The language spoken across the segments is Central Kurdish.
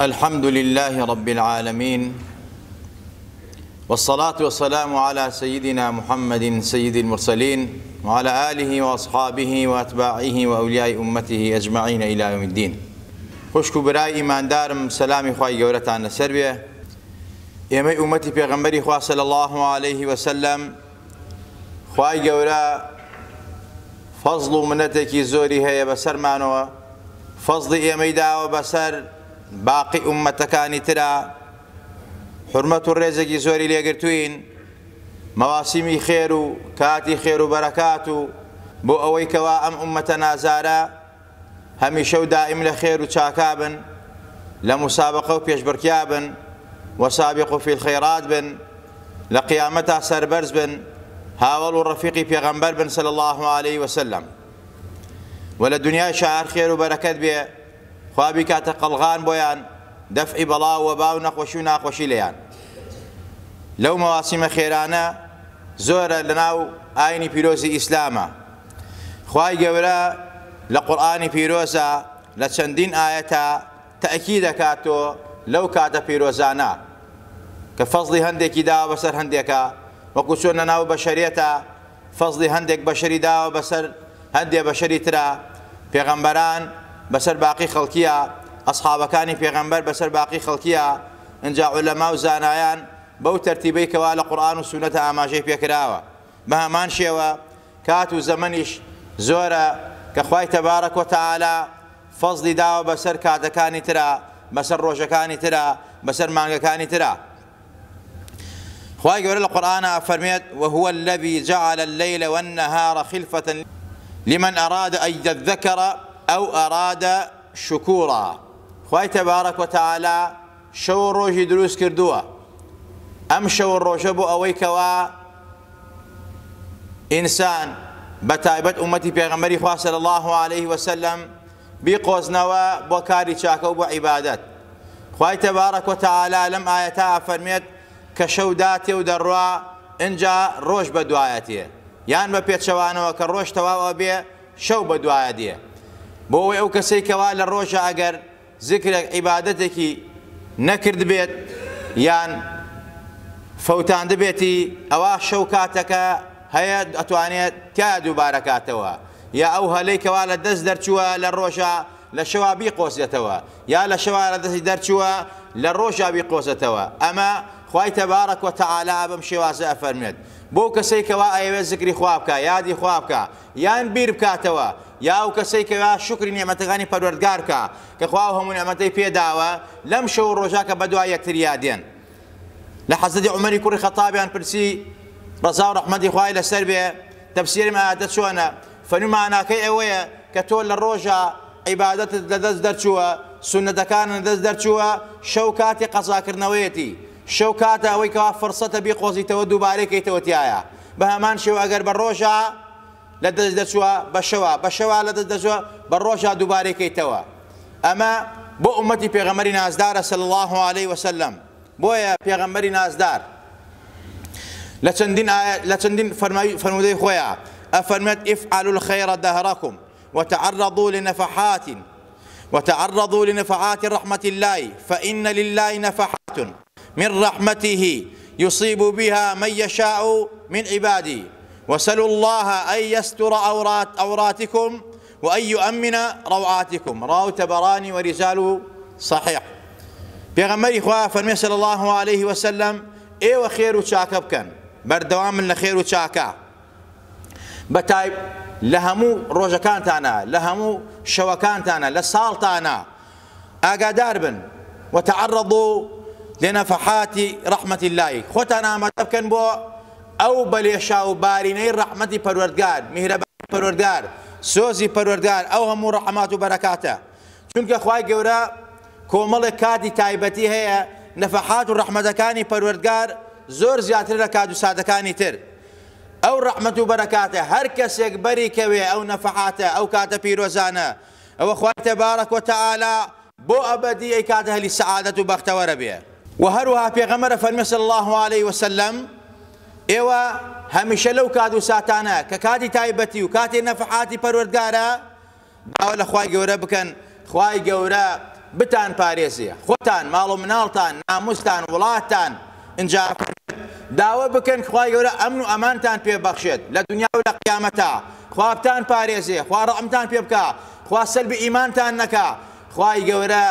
الحمد لله رب العالمين والصلاة والسلام على سيدنا محمد سيد المرسلين وعلى آله وأصحابه وأتباعه وأولياء أمته أجمعين إلى يوم الدين. خوشک و برای ئیماندارم سەلامی خوای گەورەتان لەسەر بێ. ئێمەی ئومەتی پێغەمبەری خوا صلی الله علیه وسلم خوای گەورە فەزڵ و منەتێکی زۆری هەیە بەسەرمانەوە، فەزڵی ئێمەی داوە بەسەر باقی ئومەتەکانی ترا، حرمەت و ڕێزێکی زۆری لێگرتوین، مەواسیمی خێر و کاتی خێر و بەرەکات و بۆ ئەوەی کەوا ئەم ئومەتە نازارە هەمیشە و دائیم لە خێر و چاکا بن، لە مسابقە و پێشبڕکیا بن، وسابقوا فی الخیرات بن، لە قیامەتا سەربەرز بن، هاوەڵ و ڕەفیقی پێغەمبەر بن صلی الله علیه وسلم. و لە دنیای شار خێر و بەرەکەت بێ، خوا بیکاتە قەڵغان بۆیان، دەفعی بەڵا و وەبا و نەخۆشی و ناخۆشی لێیان. لەو مەواسیمە خێرانە زۆرە لەناو ئاینی پیرۆزی ئیسلامە. خوای گەورە لە قورئانی پیرۆزە لە چەندین ئایەتە تەئکید دەکاتەوە لەو کاتە پیرۆزانە کە فەزڵی هەندێکی داوە بەسەر هەندێکە، وەکو چۆن لەناو بەشەریەتە فەزڵی هەندێک بەشەری داوە بەسەر هەندێ بەشەری ترە، پێغەمبەران بەسەر باقی خەڵکیە، ئەصحابەکانی پێغەمبەر بەسەر باقی خەڵکیە، ئینجا عولەما و زانایان بەو تەرتیبەی کەوا لە قورئان و سوننەتە ئاماژەی پێکراوە. بە هەمان شێوە کات و زەمەنیش زۆرە کە خوای تەبارەک و تەعالا فەزڵی داوە بەسەر کاتەکانی ترا، بەسەر ڕۆژەکانی ترا، بەسەر مانگەکانی ترا. خوای گەورە لە قورئانا ئەفەرمێت وهو الذی جعل الليل والنهار خلفة لمن أراد أن يذكر أو أراد شكورا. خوای تەبارەک و تەعالا شەو و ڕۆژی دروست کردووە. ئەم شەو و ڕۆژە بۆ ئەوەی کەوا ئینسان بە تایبەت ئومەتی پێغەمبەری خوا صلی الله علیه وسلم بیقۆزنەوە بۆ کاری چاکە و بۆ عیبادەت. خوای تەبارەک و تەعالا لەم ئایەتا ئەفەرمێت کە شەو داتێ و دەڕوا ئینجا ڕۆژ بەدوایەتێ، یان بە پێچەوانەوە کە ڕۆژ تەواو ئەبێ شەو بەدوایە دێ. بۆ ئەوەی ئەو کەسەی کەوا لە ڕۆژە ئەگەر زکرێک عیبادەتێکی نەکردبێت یان فەوتاندبێتی، ئەوا شەو کاتەکە هەیە ئەتوانێت تیا دووبارە کاتەوە، یا ئەو هەلەی کەوا لە دەست دەرچووە لە ڕۆژە لە شەوا بیقۆزێتەوە، یا لە شەوا لە دەستی دەرچووە لە ڕۆژا بیقۆزێتەوە. ئەمە خوای تەبارەک و تەعالا بەم شێوازە ئەفەرمێت بۆ کەسەی کەوا ئەیەوێت زکری خوا بکا، یادی خوا بکا، یان بیر بکاتەوە، یا ئەو کەسەی کەوا شوکری نیعمەتەکانی پەروەردگار بکا کە خوا ئەو هەموو نیعمەتەی پێداوە لەم شەو و ڕۆژا کە بەدوای یەکتریا دێن. لە حەزرەتی عومەری کوڕی خەتابیان پرسی ڕەزا و ڕەحمەتی خوای لەسەر بێ تەفسیری ئەم ئایەتە چۆنە؟ فەرمووی ماناکەی ئەوەیە کە تۆ لە ڕۆژا عیبادەتت لەدەست دەرچووە، سوننەتەکانت لەدەست دەرچووە، شەو کاتی قەزاکردنەوەیەتی، شەو کاتە ئەوەی کەوا فرسەتە بیقۆزیتەوە دووبارەی کەیتەوە تیایا. بە هەمان شێوە ئەگەر بە ڕۆژا لە دەست دەچووە بە شەوا، بە شەوا لە دەست دەچووە بە ڕۆژا دووبارەی کەیتەوە. ئەمە بۆ ئومەتی پێغەمبەری نازدارە صلی الله علیه وسلم. بۆیە پێغەمبەری نازدار لە چەندین ئایا لە چەندین فەرموودەی خۆیان ئەفەرمێت افعلوا الخير دهركم وتعرضوا لنفحات وتعرضوا لنفحات رحمة الله فإن لله نفحات من رحمته يصيب بها من يشاء من عباده وسلوا الله أن يستر عوراتكم وأن يؤمن روعاتكم. رواه الطبراني ورجاله صحيح. پێغەمبەری خوا فەرمی صلی الله علیه وسلم ئێوە خێر و چاکە بکەن، بەردەوام من لە خێر و چاکە، بەتایب لە هەموو ڕۆژەکانتانە، لە هەموو شەوەکانتانە، لە ساڵتانە ئاگادار بن. وتعرضوا لنفحات رحمة الله، خۆتان ئامادە بکەن بۆ ئەو بەلێشا و بارینەی ڕەحمەتی پەروەردگار، میهرەبانی پەروەردگار، سۆزی پەروەردگار، ئەو هەموو ڕەحمات و بەرەکاتە. چونکە خوای گەورە کۆمەڵێک کاتی تایبەتی هەیە، نەفەحات و ڕەحمەتەکانی پەروەردگار زۆر زیاتر لە کات و ساتەکانی تر. ئەو ڕەحمەت و بەرەکاتە هەر کەسێک بەری کەوێ ئەو نەفەحاتە ئەو کاتە پیرۆزانە، ئەوە خوای تەبارەک و تەعالا بۆ ئەبەدی ئەی کاتە هەلی سەعادەت و بەختەوەرە بێ. و هەروەها پێغەمبەر فەرمی صلی الله علیه وسلم ئێوە هەمیشە لەو کات و ساتانە کە کاتی تایبەتی و کاتی نەفەحاتی پەروەردگارە داوا لە خوای گەورە بکەن، خوای گەورە بتان پارێزێ خۆتان ماڵ و مناڵتان ناموستان وڵاتتان ئینجا داوا بکەن خوای گەورە ئەمن و ئەمانتان پێ بەخشێت لە دنیا و لە قیامەتا خوا بتان پارێزێ خوا ڕەحمتان پێ بکا خوا سەلبی ئیمانتان نەکا خوای گەورە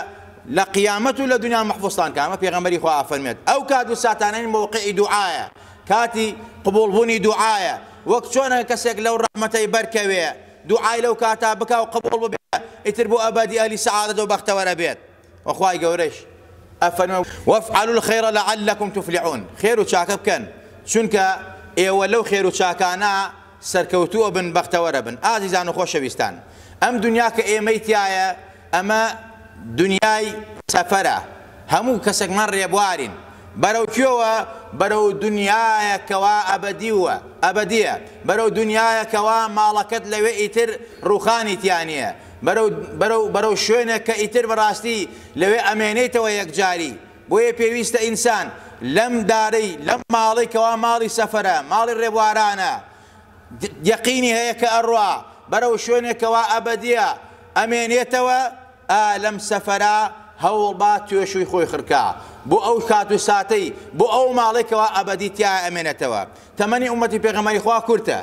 لە قیامەت و لە دنیا مەحفوظتان کا ئەمە پێغەمبەری خوا ئەفەرمێت ئەو کات و ساتانەی مەوقعی دوعایە کاتی قبوڵبوونی دوعایە وەک چۆنە کەسێک لەو ڕەحمەتەی بەرکەوێ دوعای لەو کاتا بکا و قبوڵ ببێ ئیتر بۆ ئەبەدی ئەهلی سەعادەت و بەختەوەر ئەبێت وە خوای گەورەش ئەفەرمێ وافعلوا الخیر لعلکم تفلحون خێر و چاکە بکەن چونکە ئێوە لەو خێر و چاکانە سەرکەوتوو ئەبن بەختەوەر ئەبن ئازیزان و خۆشەویستان ئەم دنیا کە ئێمەی تیایە ئەمە دنیای سەفەرە هەموو کەسێکمان ڕێبوارین بەرەو کوێوە؟ بەرەو دنیایەک کەوا ئەبەدی و ئەبەدیە، بەرەو دنیایەک کەوا ماڵەکەت لەوێ ئیتر ڕووخانی تیا نیە، بەرەو بەرەو بەرەو شوێنێک کە ئیتر بەڕاستی لەوێ ئەمێنێیتەوە یەکجاری، بۆیە پێویستە ئینسان لەم دارەی لەم ماڵەی کەوا ماڵی سەفەرە، ماڵی ڕێبوارانە، یەقینی هەیە کە ئەڕوا بەرەو شوێنێک کەوا ئەبەدیە ئەمێنێتەوە، ئا لەم سەفەرە هەوڵ با توێشووی خۆی خڕکا بۆ ئەو کات و ساتەی بۆ ئەو ماڵەی کەوا ئەبەدی تیایا ئەمێنێتەوە. تەمەنی ئوممەتی پێغەمبەری خوا کورتە.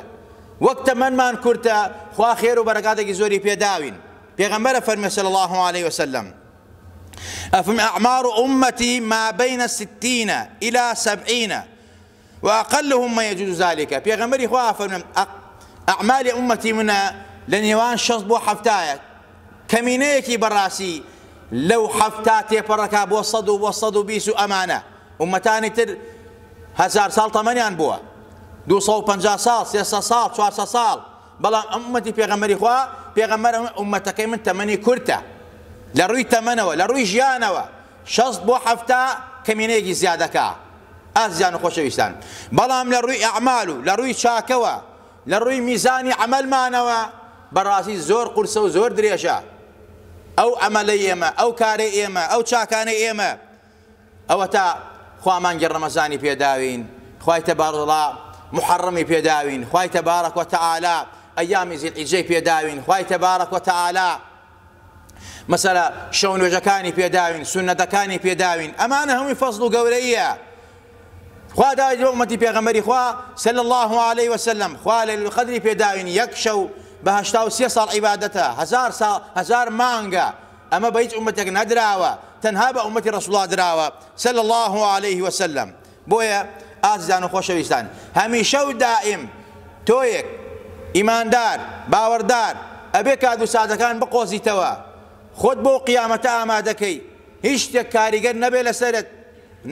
وەک تەمەنمان کورتە خوا خێر و بەرەکاتێکی زۆری پێ داوین. پێغەمبەر ئەفەرموێ صلی اللە علیە وسلم ئەفەرموێ اعمار امتی ما بین ستین الی سبعین واقلهم من یجوز ذلک، پێغەمبەری خوا ئەفەرموێ ئەعمالی ئوممەتی منە لە نێوان شەست بۆ حەفتایە، کەمینەیەکی بەڕاستی لەو 70 تێپەڕەکا بۆ سەد و بۆ 120 و ئەمانە، ئوممەتانی تر هەزار ساڵ تەمەنیان بووە، 250 ساڵ، 300 ساڵ، 400 ساڵ، بەڵام ئەم ئوممەتی پێغەمبەری خوا، پێغەمبەر ئوممەتەکەی من تەمەنی کورتە لە ڕووی تەمەنەوە، لە ڕووی ژیانەوە 60 بۆ 70 کەمینەیەکی زیادەکا. ئازیزان و خۆشەویستان بەڵام لە ڕووی ئەعمال و لە ڕووی چاکەوە لە ڕووی میزانی عەمەلمانەوە بەڕاستی زۆر قورسە و زۆر درێژە ئەو عەمەلەی ئێمە ئەو کارەی ئێمە ئەو چاکانەی ئێمە ئەوەتا خوا مانگی ڕەمەزانی پێداوین خوای تەبارەڵا محەڕەمی پێداوین خوای تەبارەک وتەعالا ئەیامی زیلحیجەی پێداوین خوای تەبارەک وتەعالا مەسەلە شەو نوێژەکانی پێداوین سوننەتەکانی پێداوین ئەمانە هەمووی فەزڵ و گەورەییە خوا داوی بە ئومەتی پێغەمبەری خوا صلی الله علیه وسلم خوا لەیلە القدری پێداوین یەک شەو بە 83 ساڵ عیبادەتە هەزار ساڵ هەزار مانگە ئەمە بە هیچ ئومەتێک نەدراوە تەنها بە ئومەتی ڕەسوڵ الله دراوە صلی الله علیه وسلم بۆیە ئازیزان و خۆشەویستان هەمیشە و دائیم تۆیەک ئیماندار باوەڕدار ئەبێ کات و ساتەکان بقۆزیتەوە خۆت بۆ قیامەتە ئامادەکەی هیچ شتێک کاریگەر نەبێ لەسەرت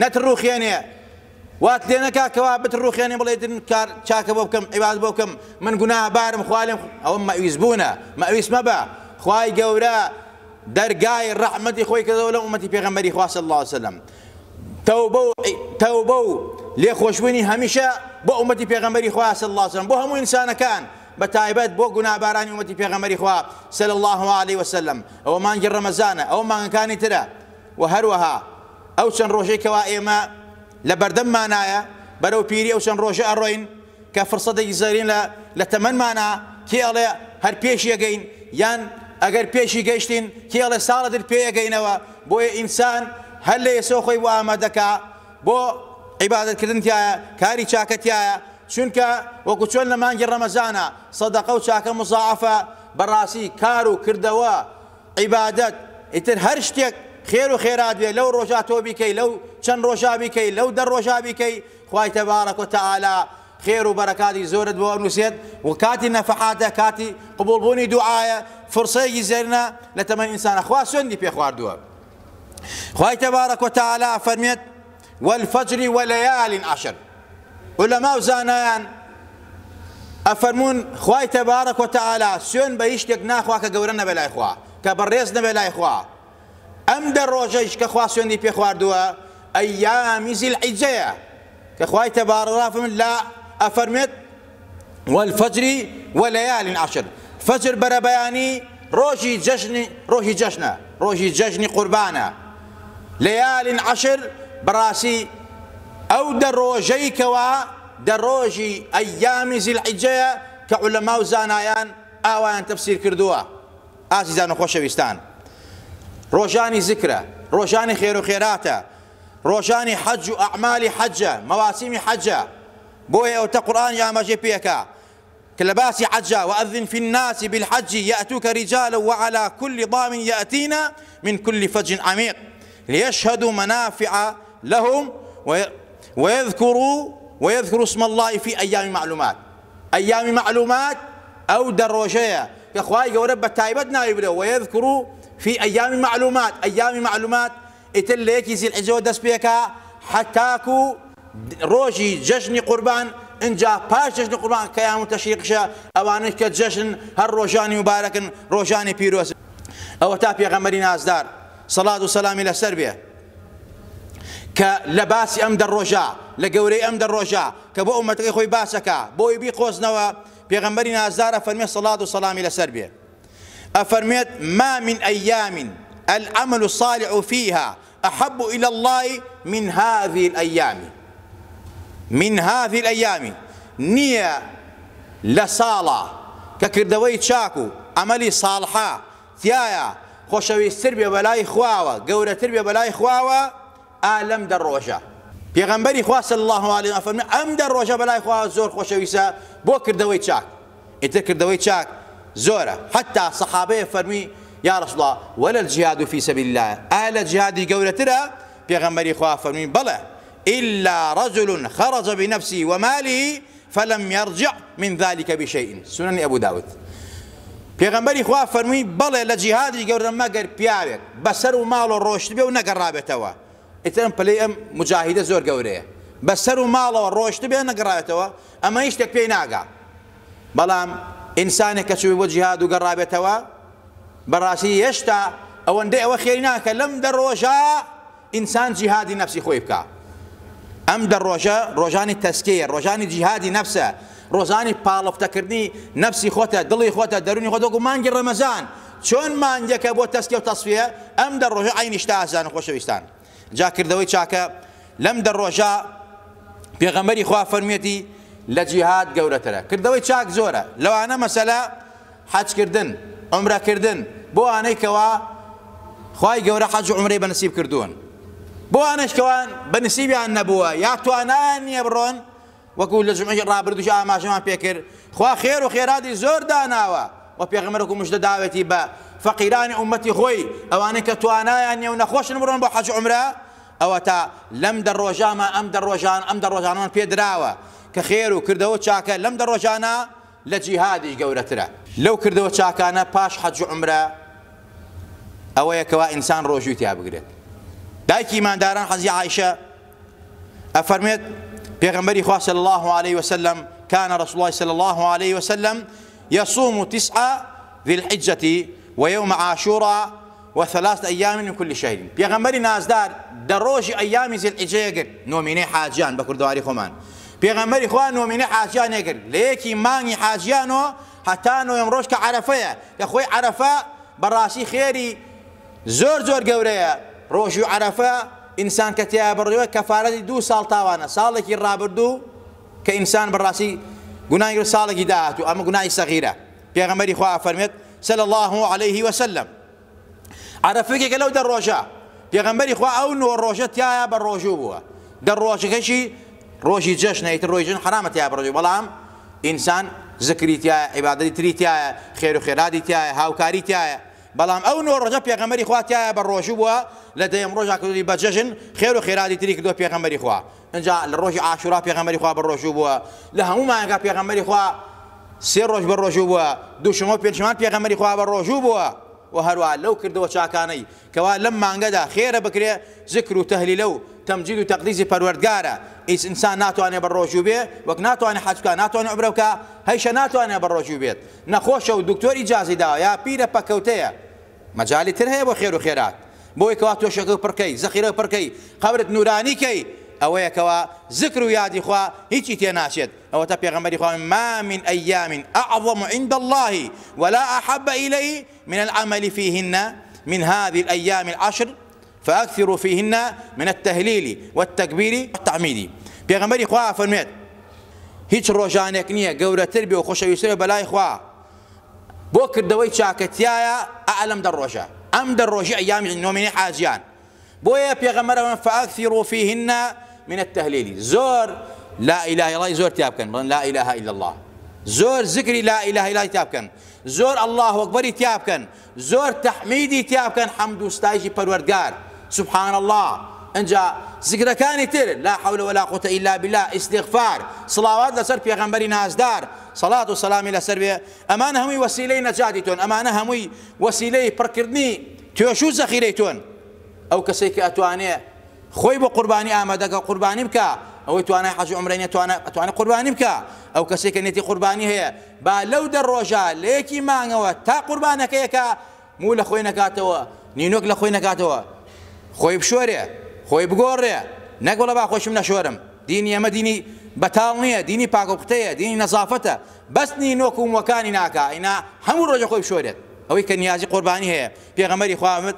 نەتڕوخێنێ وات لێ نەکا کەوا بتڕوخێنێ بڵێ من کار چاکە بۆ بکەم عیبادەت بۆ بکەم من گوناهبارم خوا لێم ئەوە مەئویس بوونە مەئویس مەبە خوای گەورە دەرگای ڕەحمەتی خۆی کردەوە لە ئومەتی پێغەمبەری خوا صلی الله علیه وسلم تەوبە و تەوبە و لێخۆشبوونی هەمیشە بۆ ئومەتی پێغەمبەری خوا صلی الله علیه وسلم بۆ هەموو ئینسانەکان بە تایبەت بۆ گونابارانی ئومەتی پێغەمبەری خوا صلی الله علیه وسلم ئەوە مانگی ڕەمەزانە ئەوە مانگەکانی ترە و هەروەها ئەو چەند ڕۆژەی کەوا ئێمە لە بەردەممانایە بەرەو پیری ئەو چەند ڕۆژە ئەڕۆین کە فرسەتێکی زێرین لە لە تەمەنمانا کێ ئەڵێ هەر پێشی ئەگەین یان ئەگەر پێشی گەیشتین کێ ئەڵێ ساڵە تر پێی ئەگەینەوە بۆیە ئینسان هەر لە ئێسەوە خۆی بۆ ئامادەکا بۆ عیبادەت کردن تیایە کاری چاکە تیایە چونکە وەکو چۆن لە مانگی ڕەمەزانە سەدەقە و چاکە مزاعەفە بەڕاستی کار و کردەوە عیبادەت ئیتر هەر شتێک خێر و خێرات بێ لەو ڕۆژا تۆ بیکەی لەو چەند ڕۆژا بیکەی لەو دە ڕۆژا بیکەی خوای تبارک و تعالی خێر و بەرەکاتی زۆرت بۆ ئەنووسێت و کاتی نەفەحاتە کاتی قبوڵ بوونی دوعایە فرسەیەکی زێرنە لە تەمەن ئینسانە خوا سوێندی پێ خواردووە خوای تبارک و تعالی فەرمێت والفجر وليال عشر علەما و زانایان ئەفەرموون خوای تبارک و تعالی سوێن بە هیچ شتێک ناخوا کە گەورە نەبێ لای خوا کە بەڕێز نەبێ لای خوا ئەم دە ڕۆژەیش کە خوا سوێندی پێ خواردووە ئەیامی زیلحیجەیە کە خوای تەبارەک لە ئەفەرمێت والفجر وليال عشر فجر بەرەبەیانی ڕۆژی جەژنی ڕۆژی جەژنە ڕۆژی جەژنی قوربانە ليال عشر بەڕاستی ئەو دە ڕۆژەی کەوا دە ڕۆژی ئەیامی زیلحیجەیە کە عولەما و زانایان ئاوایان تەفسیر کردووە ئازیزان و خۆشەویستان. ڕۆژانی زیکرە، ڕۆژانی خێر و خێراتە، ڕۆژانی حەج و ئەعمالی حەجە، مەواسیمی حەجە، بۆیە ئەوتە قورئانیش ئاماژەی پێکا کە لە باسی حەجا، وأذن في الناس بالحج يأتوك رجالا وعلى كل ضامر يأتين من كل فج عميق ليشهدوا منافع لهم ويذكروا ويذكروا اسم الله في أيام معلومات. أيام معلومات ئەو دە ڕۆژەیە کە خوای گەورە بە تایبەت ناوی برێ، ويذكروا في أيام معلومات. أيام معلومات ئیتر لە یەکی زیلحیجەوە دەست پێکا حەتاکو ڕۆژی جەژنی قوربان، ئینجا پاش جەژنی قوربان کە ئەیام تەشریقشە، ئەوانەی کە جەژن هەر ڕۆژانی مبارەکن، ڕۆژانی پیرۆزن. ئەوە تا پێغەمبەری نازدار سەڵات و سەلامی لەسەر بێ کە لە باسی ئەم دە ڕۆژە، لە گەورەی ئەم دە ڕۆژە کە بۆ ئومەتەکەی خۆی باسەکا بۆی بیقۆزنەوە، پێغەمبەری نازدار ئەفەرمێ سەڵات و سەلامی لەسەر بێ ئەفەرمێت ما من أيام العمل الصالح فيها أحب إلى الله من هذه الأيام. من هذه الأيام نییە لە ساڵە کە کردەوەی چاک و عەمەلی ساڵحە تیایە خۆشەویستتر بێ بەلای خواوە، گەورەتر بێ بەلای خواوە ئا لەم دە ڕۆژە. پێغەمبەری خوا صلی الله علیه و فەرمی ئەم دە ڕۆژە بەلای خواوە زۆر خۆشەویستە بۆ کردەوەی چاک. ئیتر کردەوەی چاک زۆرە، حتی سەحابەیە فەرمی یا رسول الله ولا الجهاد في سبيل الله، ئایا لە جهادی گەورەترە؟ پێغەمبەری خوا فەرمی بەڵێ، إلا رجل خرج بنفسه وماله فلم يرجع من ذلك بشيء. سنن أبو داود. پێغەمبەری خوا فەرمی بەڵێ لە جیهادی گەورە مەگەر پیاوێک بەسەر و ماڵ و ڕۆشت بێ و نەگەڕابێتەوە. ئیتر ئەم پلەی ئەم مجاهیدە زۆر گەورەیە، بەسەر و ماڵەوە ڕۆشت بێ نەگەڕابێتەوە، ئەمە هیچ شتێک پێی ناگا. بەڵام ئینسانێک کە چووی بۆ جیهاد و گەڕابێتەوە بەڕاستی هێشتا ئەوەندەی ئەوە خێری ناکە لەم دە ڕۆژە ئینسان جیهادی نەفسی خۆی بکا. ئەم دە ڕۆژە ڕۆژانی تەسکەیە، ڕۆژانی جیهادی نەفسە، ڕۆژانی پاڵفتەکردنی نەفسی خۆتە، دڵی خۆتە، دەرونی خۆتە، وەکو مانگی ڕەمەزان چۆن مانگێکە بۆ تەسکیە و تەسفیە، ئەم دە ڕۆژە عەینی شتە ئازیزان و خۆشەویستان. جا کردەوەی چاکە لەم دە ڕۆژە پێغەمبەری خوا فەرمیەتی لە جیهاد گەورەترە. کردەوەی چاک زۆرە، لەوانە مەسەلە حەجکردن، عومرەکردن، بۆ ئەوانەی کەوا خوای گەورە حەج و عومرەی بەنسیب کردوون، بۆ ئەوانەش کەوا بەنسیبیان نەبووە یا توانایان نییە بڕۆن، وەکو لە جومعەی ڕابردووش ئاماژەمان پێکرد خوا خێر و خێراتی زۆر داناوە و پێغەمبەر وەکو مژدە داوێتی بە فەقیرانی ئومەتی خۆی، ئەوانەی کە توانایان نییە و نەخۆشن بڕۆن بۆ حەج و عومرە، ئەوە تا لەم دە ڕۆژانە ئەم دە ڕۆژان ئەم دە ڕۆژانەمان پێ دراوە کە خێر و کردەوە چاکە لەم دە ڕۆژانە لە جیهادیش گەورەترە. لەو کردەوە چاکانە پاش حەج و عومرە ئەوەیە کەوا ئینسان ڕۆژووی تیا بگرێت. دایکی ئیمانداران حەزی عایشە ئەفەرمێت پێغەمبەری خوا صلی الله علیه وسلم كان رسول الله صلى الله عليه وسلم يصوم تسعة ذي الحجة ويوم عاشوراء وثلاث أيام من كل شهر. پێغەمبەری نازدار دە ڕۆژی ئەیامی ذی الحجەیە گرت، نۆمینەی حاجیان بە کوردەواری خۆمان. پێغەمبەری خوا نۆمینەی حاجیانێ گرت لە یەکی مانگی حاجیانەوە هەتا نۆیەم ڕۆژ کە عەرەفەیە، کە خۆی عەرەفە بەڕاستی خێری زۆر زۆر گەورەیە. ڕۆژی عەرەفە ئینسان کە تیا بڕیوە کەفارەتی دوو ساڵ تاوانە، ساڵێکی ڕابردوو کە ئینسان بەڕاستی گوناهی کرد، ساڵێکی داهاتوو، ئەمە گوناهی سەغیرە. پێغەمبەری خوا ئەفەرمێت صلی الله علیه وسلم عەرەفە یەکێکە لەو دە ڕۆژە، پێغەمبەری خوا ئەو نۆ ڕۆژە تیایا بە ڕۆژوو بووە، دە ڕۆژەکەشی ڕۆژی جەژنە، ئیتر ڕۆژی جەژن حەرامە تیا بە ڕۆژوو، بەڵام ئینسان زکری تیایە، عیبادەتی تری تیایە، خێر و خێراتی تیایە، هاوکاری تیایە. بەڵام ئەو نۆ ڕۆژە پێغەمبەری خوا تیایە بە ڕۆژوو بووە، لە دەیەم ڕۆژا کردووی بە جەژن، خێر و خێراتی تری کردووە پێغەمبەری خوا. ئینجا لە ڕۆژی عاشورا پێغەمبەری خوا بە ڕۆژوو بووە، لە هەموو مانگا پێغەمبەری خوا سێ ڕۆژ بە ڕۆژوو بووە، دووشەممە و پێنجشەممان پێغەمبەری خوا بە ڕۆژوو بووە. و هەروەها لەو کردەوە چاکانەی کەوا لەم مانگەدا خێرە بکرێ زکر و تەهلیلە و تەمجید و تەقدیسی پەروەردگارە. ئیس ئینسان ناتوانێ بە ڕۆژوو بێ، وەک ناتوانێ حەج بکا، ناتوانێ عومرە بکا، هەیشە ناتوانێ بە ڕۆژوو بێت، نەخۆشە و دکتۆر ئیجازەی داوە یا پیرە پەکەوتەیە، مەجالی تر هەیە بۆ خێر و خێرات، بۆی کەوا تۆشەکە پڕکەی، زەخیرە پڕکەی، قەبرت نورانی کەی، ئەوەیە کەوا زکر و یادی خوا هیچی تێ ناچێت. ئەوەتا پێغەمبەری خوا ما من أيام أعظم عند الله ولا أحب إليه من العمل فيهن من هذه الأيام العشر فأكثروا فيهن من التهليل والتكبير والتحميد. پێغەمبەری خوا فەرمێت هیچ ڕۆژانێک نییە گەورەتر بێ و خۆشەویستر بێ بەلای خوا بۆ کردەوەی چاکەتیایە ئەلەم دە ڕۆژە. ئەم دە ڕۆژی ئەیامی نۆمینەی حاجیان بۆیە پێغەمبەر ئەمە فاکثروا فیهن من التهلیل زۆر لا اله الا الله زۆر تیا بکەن بڵێن لا اله الا الله زۆر زکری لا اله الا الله تیا بکەن زۆر الله اکبری تیا بکەن زۆر تەحمیدی تیا بکەن حەمد و ستایشی پەروەردگار سبحان الله ئینجا زکرەکانی تر لا حول ولا قوة الا بالله استغفار صلوات لەسەر پێغەمبەری نازدار صلات و سەلامی لەسەر بێ ئەمانە هەمووی وەسیلەی نەجاتی تۆن ئەمانە هەمووی وەسیلەی پڕکردنی توێش و زەخیرەی تۆن ئەو کەسێک کە ئەتوانێ خۆی بۆ قوربانی ئامادەکە قوربانی بکە ئەوەی توانای حەج و عومرەی نیە توانای ئەتوانێ قوربانی بکە ئەو کەسێک کە نێتی قوربانی هەیە با لەو دە ڕۆژە لە یەکی مانگەوە تا قوربانەکەیەکە موو لە خۆی نەکاتەوە نینۆک لە خۆی نەکاتەوە خۆی بشۆرێ خۆی بگۆڕێ نەک بڵێ با خۆشم نەشۆرم دینی ئەمە دینی بەتاڵ نییە دینی پاکۆپختەیە دینی نەزافەتە بەس نینۆک و مووەکانی ناکا ئینا هەموو ڕۆژە خۆی بشۆرێت ئەوەی کە نیازی قوربانی هەیە پێغەمبەری خوا وت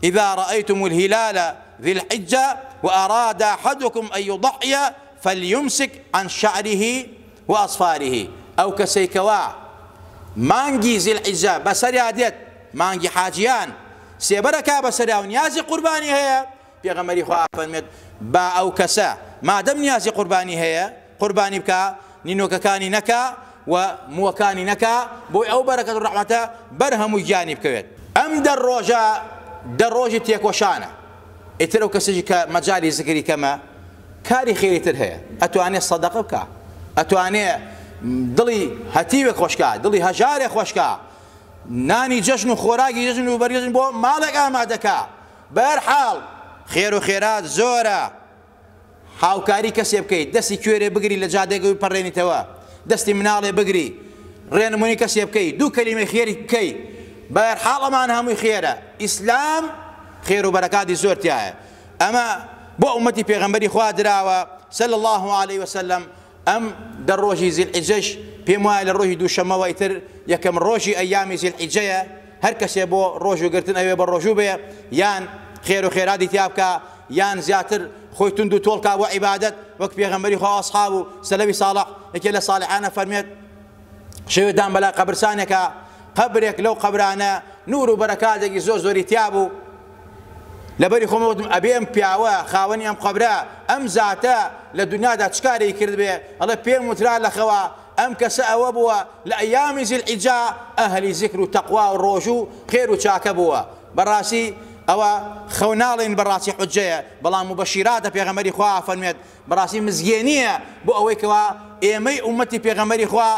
اذا رأيتم الهلال ذي الحجة وأراد أحدكم أن يضحي فليمسك عن شعره وأظفاره ئەو کەسەی کەوا مانگی ذی الحجە بەسەریا دێت مانگی حاجیان سێبەرەکا بەسەریا و نیازی قوربانی هەیە پێغەمبەری خوا فەرمێت با ئەو کەسە مادەم نیازی قوربانی هەیە قوربانی بکا نینۆکەکانی نەکا و مووەکانی نەکا بۆی ئەو بەرەکەت و ڕەحمەتە بەر هەموو گیانی بکەوێت. ئەم دە ڕۆژە دە ڕۆژی تێکۆشانە ئیتر ئەو کەسێکی کە مەجالی زکری کەمە کاری خێری تر هەیە ئەتوانێ سەدەقە بکا ئەتوانێ دڵی هەتیوێک خۆشکا دڵی هەژارێ خۆشکا نانی جەژن و خۆراکی جەژن و بەرگەژن بۆ ماڵێک ئامادەکا بەرحاڵ خێر و خێرات زۆرە هاوکاری کەسێ بکەیت دەستی کوێرێ بگری لە جادەیەک بپەڕێنیتەوە دەستی مناڵێ بگری ڕێنمونی کەسێ بکەی دوو کەلیمەی خێری بکەی بەهەرحاڵ ئەمان هەمووی خێرە ئیسلام خێر و بەرەکاتی زۆر تایە ئەمە بۆ ئومەتی پێغەمبەری خوا دراوە صلی الله علیه وسلم ئەم دە ڕۆژی زیلحیجەش پێم وایە لە ڕۆژی دووشەممەوە ئیتر یەکەم ڕۆژی ئەیامی زیلحیجەیە هەر کەسێ بۆ ڕۆژوو گرتن ئەوێ بە ڕۆژوو بێ یان خێر و خێراتی تیا بکا یان زیاتر خۆی توند و تۆڵ کا بۆ عیبادەت وەک پێغەمبەری خوا ئەسحاب و سەلەفی ساڵح یەکێ لە ساڵحانە فەرمێت شەوێ دام بەلای قەبرسانێکا قەبرێک لەو قەبرانە نور و بەرەکاتێکی زۆر زۆری تیا بوو لەبەری خۆم وتم ئەبێ ئەم پیاوە خاوەنی ئەم قەبرە ئەم زاتە لە دنیادا چ کارێکی کردبێ ئەڵێ پێم وترا لە خەوا ئەم کەسە ئەوە بووە لە ئەیامی زیلحیجە ئەهلی زیکر و تەقوا و ڕۆژوو و خێر و چاکە بووە بەڕاستی ئەوە خەو ناڵێین بەڕاستی حوجەیە بەڵام موبەشیراتە پێغەمبەری خوا ئەفەرموێت بەڕاستی مزگێنیە بۆ ئەوەی کەوا ئێمەی ئومەتی پێغەمبەری خوا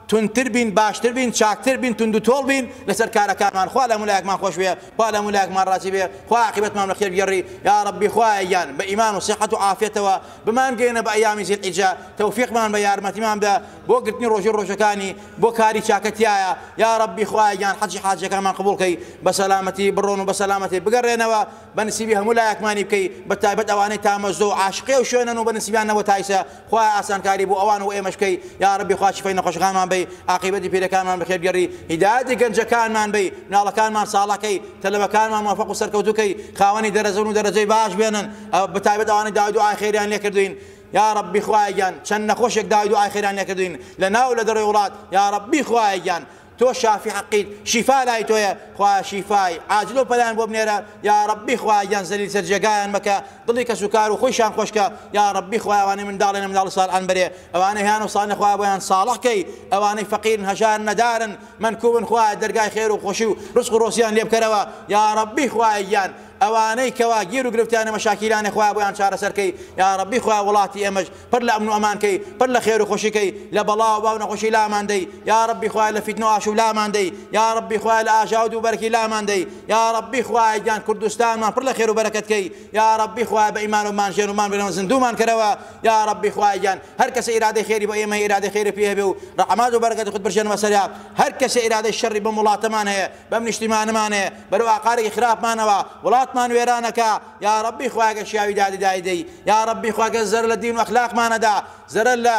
توندتر بین باشتر بین چاکتر بین توندوتۆڵ بین لەسەر کارەکانمان خوا لە هەموو لایەکمان خۆش بێ خوا لە هەموو لایەکمان ڕازی بێ خوا عاقیبەتمان بە خێر بگێڕی یا ڕەبی خوایە گیان بە ئیمان و سیحەت و عافیەتەوە بمانگەیەنە بە ئەیامی زیلحیجە تەوفیقمان بە یارمەتیمان بدە بۆ گرتنی ڕۆژی ڕۆژەکانی بۆ کاری چاکە تیایە یا ڕەبی خوایە گیان حەجی حاجیەکانمان قبوڵ کەی بە سەلامەتی بڕۆن و بە سەلامەتی بگەڕێنەوە بە نسیبی هەموو لایەکمانی بکەی بە تایبەت ئەوانەی تامەزۆ و عاشقی ئەو شوێنەن و بە نسیبیان نەبووە تا ئیسە خوایە ئاسانکاری بۆ ئەوان و ئێمەش بکەی یاڕەبی خوا شیفای نەخۆشەکانمان بەی عاقیبەتی پیرەکانمان بەخێر بگێڕی هیدایەتی گەنجەکانمان بەی مناڵەکانمان ساڵح کەی تەلەبەکانمان موفق و سەرکەوتوو کەی خاوەنی دەرەجەن و دەرەجەی باش بێنن بە تایبەت ئەوانەی داوای دوعای خێریان لێکردوین یاڕەبی خوایە گیان چەند نەخۆشێک داوای دوعای خێریان لێکردوین لە ناو لە دەرەوەی وڵات یاڕەبی خوایە گیان تۆ شافی حەقیت شیفا لای تۆیە خوایە شیفای عاجل و پەلەیان بۆ بنێرە یاڕەبی خوایە گیان زەلیل سەر جێگایان مەکە دڵی کەس و کار و خۆیشان خۆشکە یاڕەبی خوایە ئەوانەی منداڵێنە منداڵی ساڵحان بەرێ ئەوانەی هەیان و ساڵحن خوایە بۆیان ساڵح کەی ئەوانەی فەقیرن هەژارن نەدارن مەنکوبن خوایە دەرگای خێر و خۆشی و ڕزق و ڕۆزیان لێ بکەرەوە یاڕەبی خوایە گیان ئەوانەی کەوا گیر و گرفتیانە مەشاکیلانە خوایە بۆیان چارەسەر کەی یاڕەبی خوایە وڵاتی ئێمەش پڕ لە ئەمن و ئەمان کەی پڕ لە خێر و خۆشی کەی لە بەڵا و با و نەخۆشی لامان دەی یاڕەبی خوایە لە فیتنە و ئاشوب لامان دەی یاڕەبی خوایە لە ئاژاوە و دووبەرەکی لامان دەی یاڕەبی خوایە گیان کوردستانمان پڕ لە خێر و بەرەکەت کەی یاڕەبی خوایە بە ئیمان و بمانژێن و بمانبەرەوە زیندوومان کەرەوە یاڕەبی خوایە گیان هەر کەسێ ئیرادەی خێری بۆ ئێمە هەیە ئیرادەی خێری پێ هەبێ و ڕەحمات و بەرەکەتی خۆت بڕژێنە بەسەریا هەر کەسێ ئیرادەی شەڕی بەم وڵاتەمان هەیە بەم نیشتیمانەمان هەیە بەرەو ئاقارێکی خراپمانەوە وڵاتمان وێرانەکا یاڕەبی خوایە گەر شیاوی دادی دای دەی یاڕەبی خوا گەر زەرەر لە دین و ئەخلاقمان ئەدا زەرەر لە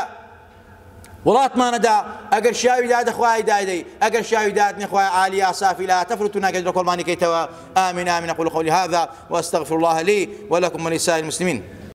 وڵاتمان ئەدا ئەگەر شیاوی دادە خوای دایدەی ئەگەر شیاوی داد نیە خوای عالی یا سافی لا تفرط ناکەیت لە کۆڵمانی کەیتەوە آمین آمین أقول قولي هذا وأستغفر الله لي ولكم ولسائر المسلمين.